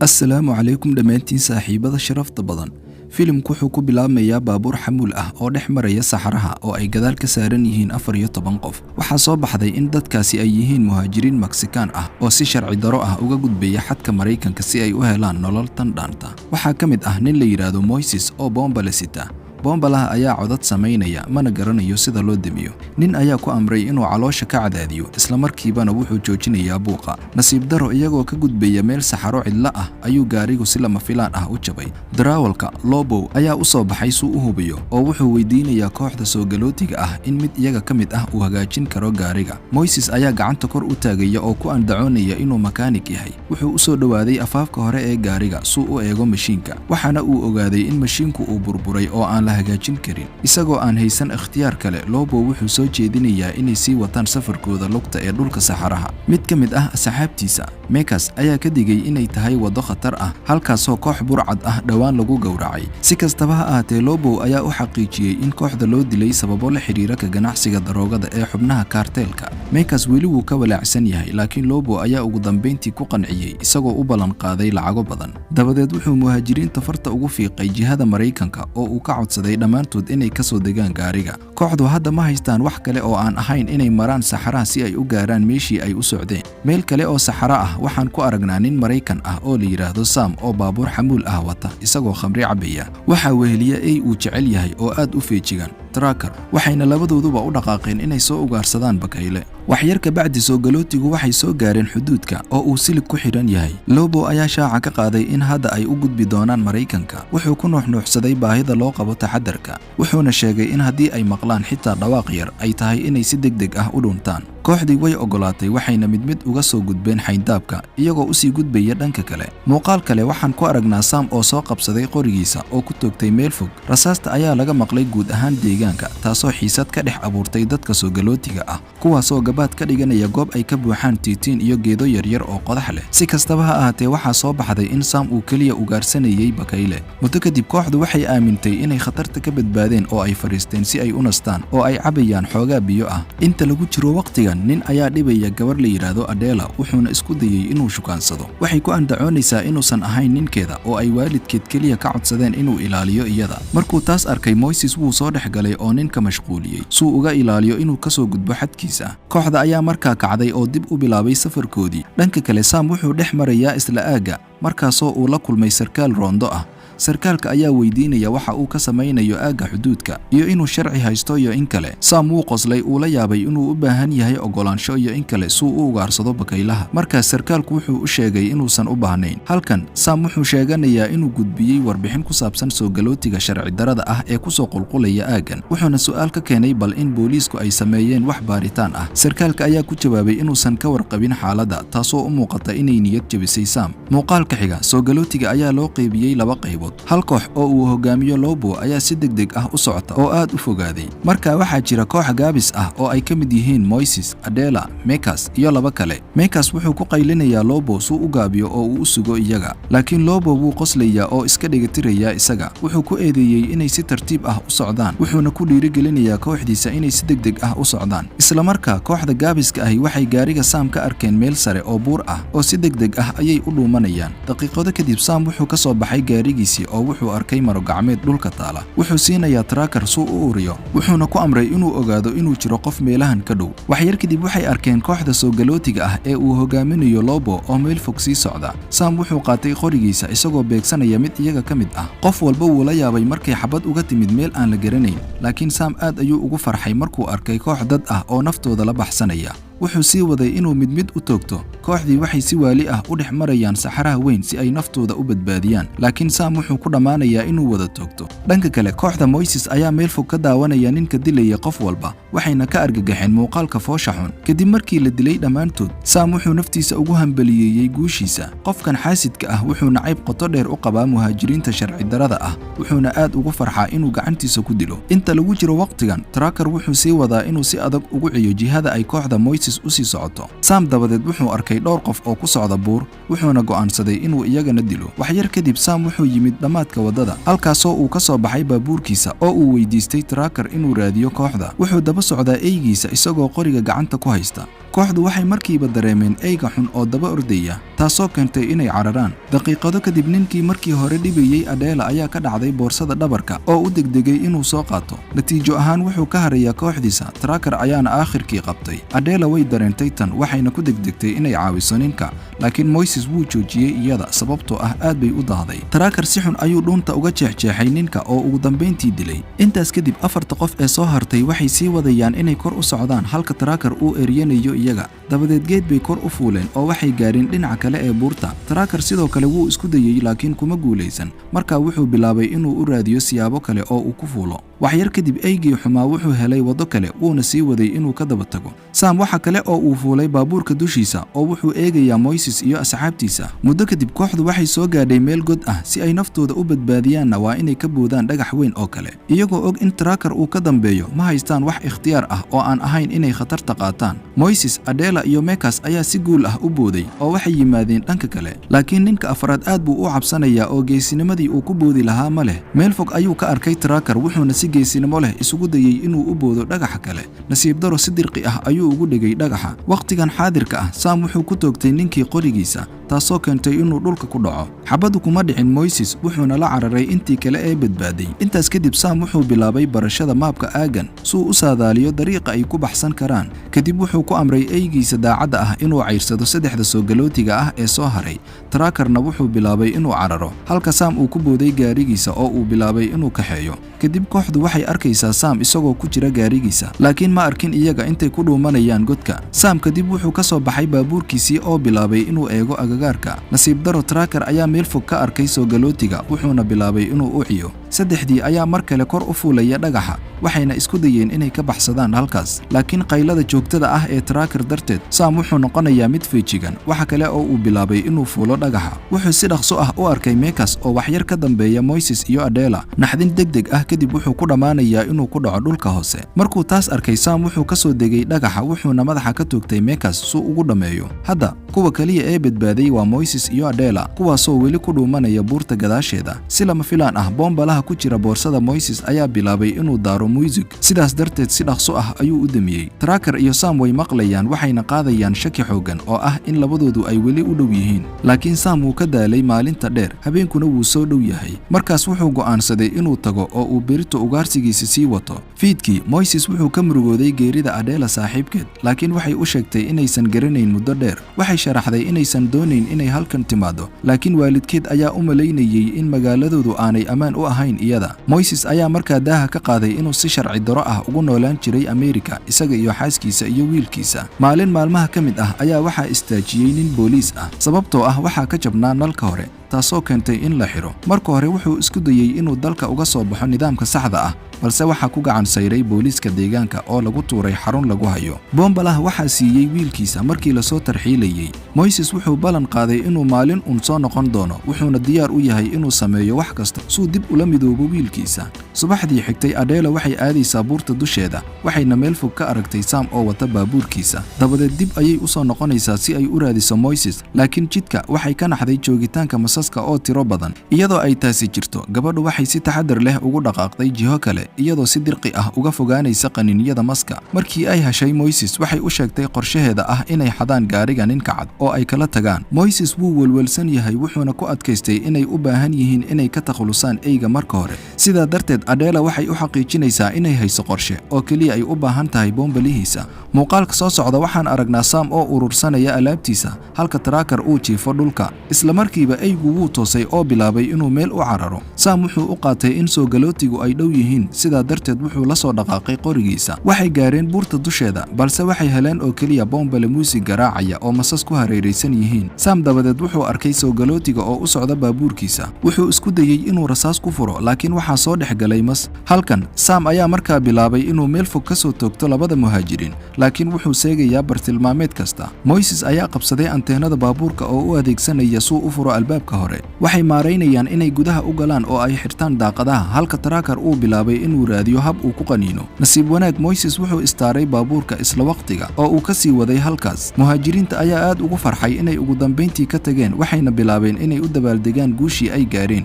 Assalaamu calaykum dhammaantiin saaxiibada sharafta badan. Filimku wuxuu ku bilaabmayaa baabuur xamuul ah oo dhex maraya saxaraha oo ay gadaal ka saaran yihiin 14 qof. Waxaa soo baxday in dadkaasi ay yihiin muhaajiriin Mexican ah oo si sharci daro ah uga gudbaya xadka Maraykanka si ay u helaan nolol tan dhaanta. Waxaa ka mid ah nin la yidhaahdo Moises oo boombale sita. Boombalaha ayaa codad samaynaya, mana garanayo sida loo demiyo. Nin ayaa ku amray inuu caloosha ka cadaadiyo, isla markiibana wuxuu joojinayaa buuqa. Nasiib daro, iyagoo ka gudbaya meel saxaro cidlo ah ayuu gaarigu si lama filaan ah u jabay. Darawalka Lobow ayaa u soo baxay suu u hubiyo, oo wuxuu weydiinayaa kooxda soo galootiga ah in mid iyaga ka mid ah uu hagaajin karo gaariga. Moises ayaa gacanta kor u taagaya oo ku andacoonaya inuu makaanig yahay. Wuxuu u soo dhowaaday afaafka hore ee gaariga suu u eego mashiinka, waxaana uu ogaaday in mashiinku uu burburay oo aan la hagaajin karin. Isagoo aan haysan ikhtiyaar kale, Lobo wuxuu soo jeedinayaa inay sii wataan safarkooda lugta ee dhulka saxaraha. Mid ka mid ah asxaabtiisa, Mekas, ayaa ka digay inay tahay waddo khatar ah, halkaasoo koox burcad ah dhowaan lagu gowracay. Si kastaba ha ahaatee, Lobow ayaa u xaqiijiyey in kooxda loo dilay sababo la xiriira ka ganacsiga daroogada ee xubnaha kaarteelka. Mekas weli wuu ka walaacsan yahay, laakiin Lobo ayaa ugu dambayntii ku qanciyey isagoo u ballan qaaday lacago badan. Dabadeed wuxuu muhaajiriinta farta ugu fiiqay jihada Maraykanka oo uu ka codsaday dhammaantood inay ka soo degaan gaariga. Kooxdu hadda ma haystaan wax kale oo aan ahayn inay maraan saxaraha si ay u gaaraan meeshii ay u socdeen. Meel kale oo saxaro ah waxaan ku aragnaa nin Maraykan ah oo la yidhaahdo Sam oo baabuur xamuul ah wata isagoo khamri cabaya. Waxaa weheliya ey uu jecel yahay oo aad u feejigan, Tracker, waxayna labadooduba u dhaqaaqeen inay soo ugaarsadaan bakayle. Waxyar kabacdi soo galootigu waxay soo gaareen xuduudka oo uu silig ku xidhan yahay. Lobo ayaa shaaca ka qaaday in hadda ay u gudbi doonaan Maraykanka. Wuxuu ku nuuxnuuxsaday baahida loo qabo taxadarka, wuxuuna sheegay in haddii ay maqlaan xitaa dhawaaq yar ay tahay inay si degdeg ah u dhuntaan. Kooxdii way ogolaatay, waxayna mid mid uga soo gudbeen xayndaabka iyagoo usii gudbaya dhanka kale. Muuqaal kale waxaan ku aragnaa Sam oo soo qabsaday qorigiisa oo ku toogtay meel fog. Rasaasta ayaa laga maqlay guud ahaan deegaanka, taasoo xiisad ka dhex abuurtay dadka soo galootiga ah, kuwaasoo gabaad ka dhiganaya goob ay ka buuxaan tiitiin iyo geedo yaryar oo qodax leh. Si kastaba ha ahaatee, waxaa soo baxday in Sam uu keliya ugaarsanayay bakayle. Muddo kadib kooxdu waxay aamintay inay khatarta ka badbaadeen oo ay fadhiisteen si ay u nastaan oo ay cabayaan xoogaa biyo ah. Inta lagu jiro waqtigan, nin ayaa dhibaya gabar la yidhaahdo Adela, wuxuuna isku dayey inuu shukaansado. Waxay ku andacoonaysaa inuusan ahayn ninkeeda oo ay waalidkeed keliya ka codsadeen inuu ilaaliyo iyada. Markuu taas arkay, Moises wuu soo dhex galay oo ninka mashquuliyey suu uga ilaaliyo inuu kasoo gudbo xadkiisa. Kooxda ayaa markaa kacday oo dib u bilaabay safarkoodii. Dhanka kale, Sam wuxuu dhex marayaa isla aagga, markaasoo uu la kulmay sarkaal roondo ah. Sarkaalka ayaa weydiinaya waxa uu ka samaynayo aagga xuduudka iyo inuu sharci haysto iyo in kale. Sam wuu qoslay, uu la yaabay inuu u baahan yahay ogolaansho iyo in kale suu u ugaarsado bakaylaha. Markaas sarkaalku wuxuu u sheegay inuusan u baahnayn. Halkan Sam wuxuu sheeganayaa inuu gudbiyey warbixin ku saabsan soo galootiga sharci darada ah ee kusoo qulqulaya aaggan, wuxuuna su'aal ka keenay bal in booliisku ay sameeyeen wax baaritaan ah. Sarkaalka ayaa ku jawaabay inuusan ka warqabin xaaladda, taasoo u muuqata inay niyad jebisay Sam. Muuqaalka xiga, soo galootiga ayaa loo qaybiyey laba qaybood. Hal koox oo uu hogaamiyo Lobo ayaa si degdeg ah u socota oo aad u fogaaday. Markaa waxaa jira koox gaabis ah oo ay ka mid yihiin Moises, Adela, Mekas iyo laba kale. Mekas wuxuu ku qaylinayaa Lobo suu u gaabiyo oo uu u sugo iyaga, laakiin Lobo wuu qoslayaa oo iska dhigatirayaa isaga. Wuxuu ku eedeeyey inay si tartiib ah u socdaan, wuxuuna ku dhiirigelinayaa kooxdiisa inay si degdeg ah u socdaan. Isla markaa kooxda gaabiska ahi waxay gaariga Sam ka arkeen meel sare oo buur ah oo si degdeg ah ayay u dhuumanayaan. Daqiiqado kadib Sam wuxuu ka soo baxay gaarigiisii oo wuxuu arkay maro gacmeed dhulka taala. Wuxuu siinayaa Tracker suu u uriyo, wuxuuna ku amray inuu ogaado inuu jiro qof meelahan ka dhow. Waxyar kadib waxay arkeen kooxda soo galootiga ah ee uu hogaaminayo Lobo oo meel fog sii socda. Sam wuxuu qaatay qorigiisa isagoo beegsanaya mid iyaga ka mid ah. Qof walba wuu la yaabay markay xabad uga timid meel aan la garanayn, laakiin Sam aad ayuu ugu farxay markuu arkay koox dad ah oo naftooda la baxsanaya. Wuxuu sii waday inuu mid mid u toogto. Kooxdii waxay si waali ah u dhex marayaan saxaraha weyn si ay naftooda u badbaadiyaan, laakiin Sam wuxuu ku dhammaanayaa inuu wada toogto. Dhanka kale, kooxda Moises ayaa meel fog ka daawanaya ninka dilaya qof walba, waxayna ka argagaxeen muuqaalka foosha xun. Kadib markii la dilay dhammaantood, Sam wuxuu naftiisa ugu hambaliyeeyey guushiisa. Qofkan xaasidka ah wuxuu nacayb qoto dheer u qabaa muhaajiriinta sharci darada ah, wuxuuna aad ugu farxaa inuu gacantiisa ku dilo. Inta lagu jiro waqtigan, Tracker wuxuu sii wadaa inuu si adag ugu ciyo jihada ay kooxda Moises Moyses u sii socoto. Sam dabadeed wuxuu arkay dhowr qof oo ku socda buur, wuxuuna go'aansaday inuu iyagana dilo. Wax yar kadib Sam wuxuu yimid dhammaadka waddada, halkaasoo uu ka soo baxay baabuurkiisa oo uu weydiistay Tracker inuu raadiyo kooxda. Wuxuu daba socdaa eygiisa isagoo qoriga gacanta ku haysta. Kooxdu waxay markiiba dareemeen eyga xun oo daba ordaya, taasoo keentay inay cararaan. Daqiiqado kadib, ninkii markii hore dhibayey Adela ayaa ka dhacday boorsada dhabarka oo u degdegay inuu soo qaato. Natiijo ahaan wuxuu ka harayaa kooxdiisa. Tracker ayaana aakhirkii qabtay. Adela way dareentay tan, waxayna ku degdegtay inay caawiso ninka, laakiin Moyses wuu joojiyey iyada, sababtoo ah aad bay u dahday. Tracker si xun ayuu dhuunta uga jeexjeexay ninka oo ugu dambayntii dilay. Intaas kadib, afarta qof ee soo hartay waxay sii wadayaan inay kor u socdaan, halka Tracker uu eryanayo iyaga. Dabadeed geed bay kor u fuuleen oo waxay gaareen dhinaca kale ee buurta. Tracker sidoo kale wuu isku dayey, laakiin kuma guulaysan. Markaa wuxuu bilaabay inuu u raadiyo siyaabo kale oo uu ku fuulo. Waxyar kadib, eygii xumaa wuxuu helay waddo kale, wuuna sii waday inuu ka daba tago. Sam waxa kale oo uu fuulay baabuurka dushiisa oo wuxuu eegayaa Moyses iyo asxaabtiisa. Muddo kadib, kooxdu waxay soo gaadhay meel god ah. Si ay naftooda u badbaadiyaanna, waa inay ka boodaan dhagax weyn oo kale. Iyagoo og in Tracker uu ka dambeeyo, ma haystaan wax ikhtiyaar ah oo aan ahayn inay khatarta qaataan. Moyses, Adela iyo Mekas ayaa si guul ah u booday oo waxay yimaadeen dhanka kale, laakiin ninka afraad aad buu u cabsanayaa oo geesinimadii uu ku boodi lahaa ma leh. Meel fog ayuu ka arkay Tracker, wuxuuna si geesinimo leh isugu dayey inuu u boodo dhagaxa kale. Nasiib daro, si dirqi ah ayuu ugu dhegay dhagaxa. Wakhtigan xaadirka ah, Sam wuxuu ku toogtay ninkii qorigiisa, taasoo keentay inuu dhulka ku dhaco. Xabaddu kuma dhicin Moyses, wuxuuna la cararay intii kale ee badbaaday. Intaas kadib, Sam wuxuu bilaabay barashada maabka aagan si uu u saadaaliyo dariiqa ay ku baxsan karaan. Kadib wuxuu ku amray eygiisa daacadda ah inuu cayrsado saddexda soo galootiga ah ee soo haray. Trackerna wuxuu bilaabay inuu cararo, halka Sam uu ku booday gaarigiisa oo uu bilaabay inuu kaxeeyo. Kadib kooxdu waxay arkaysaa Sam isagoo ku jira gaarigiisa, laakiin ma arkin iyaga intay ku dhuumanayaan godka. Sam kadib wuxuu ka soo baxay baabuurkiisii oo bilaabay inuu eego agagaarka. Nasiib daro, Tracker ayaa meel fog ka arkay soo galootiga, wuxuuna bilaabay inuu u ciyo. Saddexdii ayaa mar kale kor u fuulaya dhagaxa, waxayna isku dayeen inay ka baxsadaan halkaas, laakiin qaylada joogtada ah ee Tracker darteed, Sam wuxuu noqonayaa mid feejigan. Waxa kale oo uu bilaabay inuu fuulo dhagaxa. Wuxuu si dhaqso ah u arkay Mekas oo waxyar ka dambeeya Moyses iyo Adela. Naxdin degdeg ah kadib, wuxuu ku dhammaanayaa inuu ku dhaco dhulka hoose. Markuu taas arkay, Sam wuxuu ka soo degay dhagaxa, wuxuuna madaxa ka toogtay Mekas suu ugu dhammeeyo. Hadda kuwa keliya ee badbaaday waa Moyses iyo Adela, kuwaasoo weli ku dhuumanaya buurta gadaasheeda. Si lama filaan ah, boombalaha ku jira boorsada Moyses ayaa bilaabay inuu daaro muusig, sidaas darteed si dhaqso ah ayuu u damiyey. Tracker iyo Sam way maqlayaan, waxayna qaadayaan shaki xooggan oo ah in labadoodu ay weli u dhow yihiin. Laakiin Sam wuu ka daalay maalinta dheer, habeenkuna wuu soo dhow yahay. Markaas wuxuu go'aansaday inuu tago oo uu berito ugaarsigiisa sii wato. Fiidkii, Moyses wuxuu ka murugooday geerida Adela saaxiibkeed, laakiin waxay u sheegtay inaysan garanayn muddo dheer. Waxay sharaxday inaysan doonayn inay halkan timaado, laakiin waalidkeed ayaa u malaynayey in magaaladoodu aanay ammaan u ahayn iyada. Moyses ayaa markaa daaha ka qaaday inuu si sharci daro ah ugu noolaan jiray Ameerika, isaga iyo xaaskiisa iyo wiilkiisa. Maalin maalmaha ka mid ah ayaa waxaa istaajiyey nin booliis ah, sababtoo ah waxaa ka jabnaa nalka hore, taasoo keentay in la xidho. Marka hore wuxuu isku dayey inuu dalka uga soo baxo nidaamka saxda ah, balse waxaa ku gacan sayray booliiska deegaanka oo lagu tuuray xarun lagu hayo. Boombalah waxaa siiyey wiilkiisa markii lasoo tarxiilayey. Moyses wuxuu ballan qaaday inuu maalin uun soo noqon doono, wuxuuna diyaar u yahay inuu sameeyo wax kasta suu dib ula midoobo wiilkiisa. Subaxdii xigtay, Adela waxay aadaysaa buurta dusheeda, waxayna meel fog ka aragtay Sam oo wata baabuurkiisa. Dabadeed dib ayay u soo noqonaysaa si ay u raadiso Moyses, laakiin jidka waxay ka naxday joogitaanka masaska oo tiro badan. Iyadoo ay taasi jirto, gabadhu waxay si taxadar leh ugu dhaqaaqday jiho kale, iyadoo si dirqi ah uga fogaanaysa qaniinyada maska. Markii ay heshay Moyses, waxay u sheegtay qorshaheeda ah inay xadaan gaariga ninka cad oo ay kala tagaan. Moyses wuu welwelsan yahay, wuxuuna ku adkaystay inay u baahan yihiin inay ka takhalusaan eyga marka hore. Sidaa darteed Adela waxay u xaqiijinaysaa inay hayso qorshe oo keliya ay u baahan tahay boombalihiisa. Muuqaalka soo socda, waxaan aragnaa Sam oo urursanaya alaabtiisa, halka Tracker uu jiifo dhulka. Isla markiiba eygu wuu toosay oo bilaabay inuu meel u cararo. Sam wuxuu u qaatay in soo galootigu ay dhow yihiin, sidaa darteed wuxuu la soo dhaqaaqay qorigiisa. Waxay gaareen buurta dusheeda, balse waxay heleen oo keliya boombale muusig garaacaya oo masas ku hareeraysan yihiin. Sam wuxuu bilaabay inuu isku dayo inuu ka baxsado, laakiin Sam dabadeed wuxuu arkay soo galootiga oo u socda baabuurkiisa. Wuxuu isku dayey inuu rasaas ku furo, laakiin waxaa soo dhex galay mas. Halkan Sam ayaa markaa bilaabay inuu meel fog ka soo toogto labada muhaajiriin, laakiin wuxuu seegayaa bartilmaameed kasta. Moises ayaa qabsaday anteenada baabuurka oo u adeegsanaya suu u furo albaabka hore. Waxay maaraynayaan inay gudaha u galaan oo ay xirtaan daaqadaha, halka Tracker uu bilaabay inuu raadiyo hab uu ku qaniino. Nasiib wanaag, Moises wuxuu istaaray baabuurka isla waqtiga oo uu ka sii waday halkaas. Muhaajiriinta ayaa aad ugu farxay inay ugu dambayntii ka tageen, waxayna bilaabeen inay u dabaaldegaan guushii ay gaareen.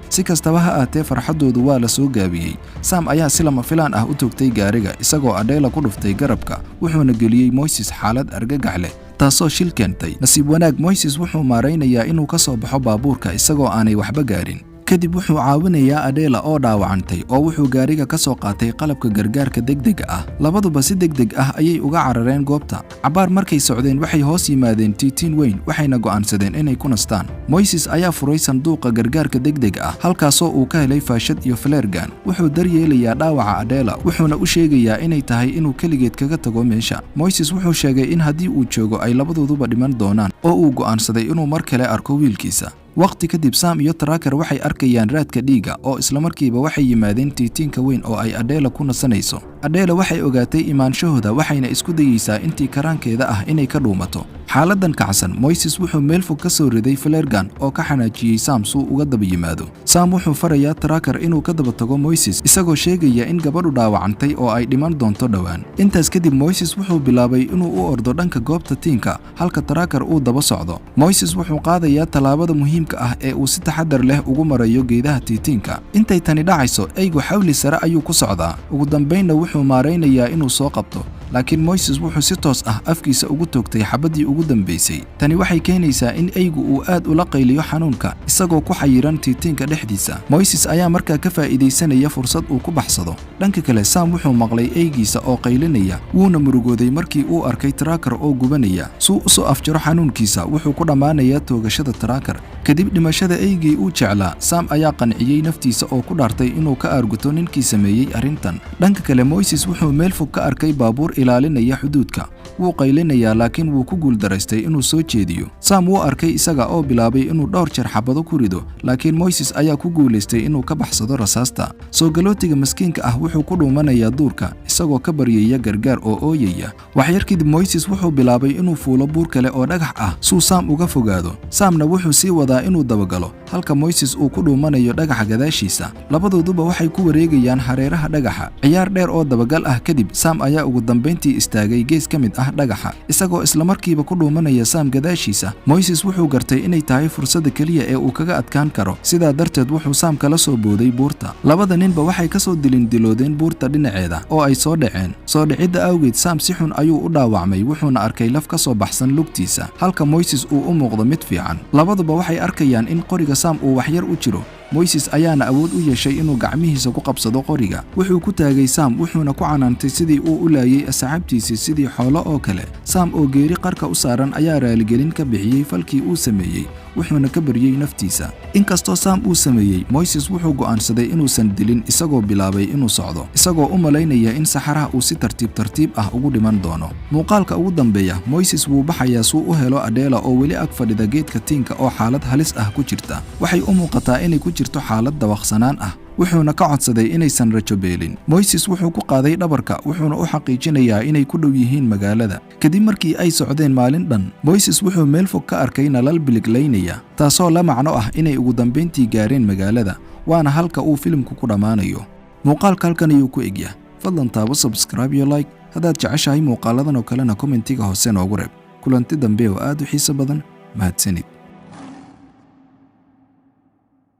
Si kastaba ha aatee, farxaddoodu waa la soo gaabiyey. Sam ayaa si lama filaan ah u toogtay gaariga, isagoo Adela ku dhuftay garabka, wuxuuna geliyey Moises xaalad argagax leh, taasoo shil keentay. Nasiib wanaag, Moises wuxuu maaraynayaa inuu ka soo baxo baabuurka isagoo aanay waxba gaarin. Kadib wuxuu caawinayaa Adela oo dhaawacantay, oo wuxuu gaariga ka soo qaatay qalabka gargaarka degdega ah. Labaduba si degdeg ah ayay uga carareen goobta. Cabbaar markay socdeen, waxay hoos yimaadeen tiitiin weyn, waxayna go'aansadeen inay ku nastaan. Moises ayaa furay sanduuqa gargaarka degdega ah, halkaasoo uu ka helay faashad iyo flare gun. Wuxuu daryeelayaa dhaawaca Adela, wuxuuna u sheegayaa inay tahay inuu keligeed kaga tago meesha. Moises wuxuu sheegay in haddii uu joogo ay labadooduba dhiman doonaan, oo uu go'aansaday inuu mar kale arko wiilkiisa. Waqti kadib, Sam iyo Tracker waxay arkayaan raadka dhiigga, oo islamarkiiba waxay yimaadeen tiitiinka weyn oo ay Adela ku nasanayso. Adela waxay ogaatay imaanshahooda, waxayna isku dayeysaa intii karaankeeda ah inay ka dhuumato. Xaaladan kacsan, Moises wuxuu meel fog ka soo riday flare gun oo ka xanaajiyey Sam suu uga daba yimaado. Sam wuxuu farayaa Tracker inuu ka daba tago Moises, isagoo sheegaya in gabadhu dhaawacantay oo ay dhiman doonto dhowaan. Intaas kadib, Moises wuxuu bilaabay inuu u ordo dhanka goobta tiinka, halka Tracker uu daba socdo. Moises wuxuu qaadayaa tallaabada muhiimka ah ee uu si taxadar leh ugu marayo geedaha tiitiinka. Intay tani dhacayso, eygu xawli sare ayuu ku socdaa. Ugu dambaynna wuxuu maaraynayaa inuu soo qabto, laakiin Moises wuxuu si toos ah afkiisa ugu toogtay xabaddii ugu dambaysay. Tani waxay keenaysaa in eygu uu aad ula qayliyo xanuunka, isagoo ku xayiran tiitiinka dhexdiisa. Moises ayaa markaa ka faa'iidaysanaya fursad uu ku baxsado. Dhanka kale, Sam wuxuu maqlay eygiisa oo qaylinaya, wuuna murugooday markii uu arkay Tracker oo gubanaya. Suu u soo afjaro xanuunkiisa, wuxuu ku dhammaanayaa toogashada Tracker. Kadib dhimashada eygii uu jeclaa, Sam ayaa qanciyey naftiisa oo ku dhaartay inuu ka aarguto ninkii sameeyey arrintan. Dhanka kale, Moises wuxuu meel fog ka arkay baabuur ilaalinaya xuduudka. Wuu qaylinayaa, laakiin wuu ku guuldaraystay inuu soo jeediyo. Sam wuu arkay isaga oo bilaabay inuu dhowr jeer xabado ku rido, laakiin Moises ayaa ku guulaystay inuu ka baxsado rasaasta. Soo galootiga maskiinka ah wuxuu ku dhuumanayaa duurka, isagoo ka baryaya gargaar oo ooyaya. Waxyar kadib, Moises wuxuu bilaabay inuu fuulo buur kale oo dhagax ah suu Sam uga fogaado. Samna wuxuu sii wadaa inuu dabagalo, halka Moises uu ku dhuumanayo dhagaxa gadaashiisa. Labadooduba waxay ku wareegayaan hareeraha dhagaxa. Ciyaar dheer oo dabagal ah kadib, Sam ayaa ugu dambayntii istaagay gees ka mid ah dhagaxa, isagoo islamarkiiba ku dhuumanaya Sam gadaashiisa. Moises wuxuu gartay inay tahay fursadda keliya ee uu kaga adkaan karo, sidaa darteed wuxuu Sam kala soo booday buurta. Labada ninba waxay ka soo dilindiloodeen buurta dhinaceeda oo ay soo dhaceen. Soo dhicidda awgeed, Sam si xun ayuu u dhaawacmay, wuxuuna arkay laf ka soo baxsan lugtiisa, halka Moises uu u muuqdo mid fiican. Labaduba waxay arkayaan in qoriga Sam uu waxyar u jiro. Moises ayaana awood u yeeshay inuu gacmihiisa ku qabsado qoriga. Wuxuu ku taagay Sam, wuxuuna ku canaantay sidii uu u laayay asxaabtiisii sidii xoolo oo kale. Sam oo geeri qarka u saaran ayaa raaligelin ka bixiyey falkii uu sameeyey, wuxuuna ka baryey naftiisa. Inkastoo Sam uu sameeyey, Moises wuxuu go'aansaday inuusan dilin, isagoo bilaabay inuu socdo, isagoo u malaynaya in saxaraha uu si tartiib tartiib ah ugu dhiman doono. Muuqaalka ugu dambeeya, Moises wuu baxayaa suu u helo Adela oo weli ag fadhida geedka tiinka oo xaalad halis ah ku jirta. Waxay u muuqataa inay ku jirto xaalad dawaqsanaan ah, wuxuuna ka codsaday inaysan rajo beelin. Moises wuxuu ku qaaday dhabarka, wuxuuna u xaqiijinayaa inay ku dhow yihiin magaalada. Kadib markii ay socdeen maalin dhan, Moises wuxuu meel fog ka arkay nalal biliglaynaya, taasoo la macno ah inay ugu dambayntii gaareen magaalada, waana halka uu filimku ku dhammaanayo. Muuqaalka halkan ayuu ku egya. Fadlan taabo subscribe iyo like haddaad jeceshahay muuqaaladan oo kalena. Commentiga hoose noogu reeb. Kulanti dambe oo aad u xiiso badan. Mahadsanid.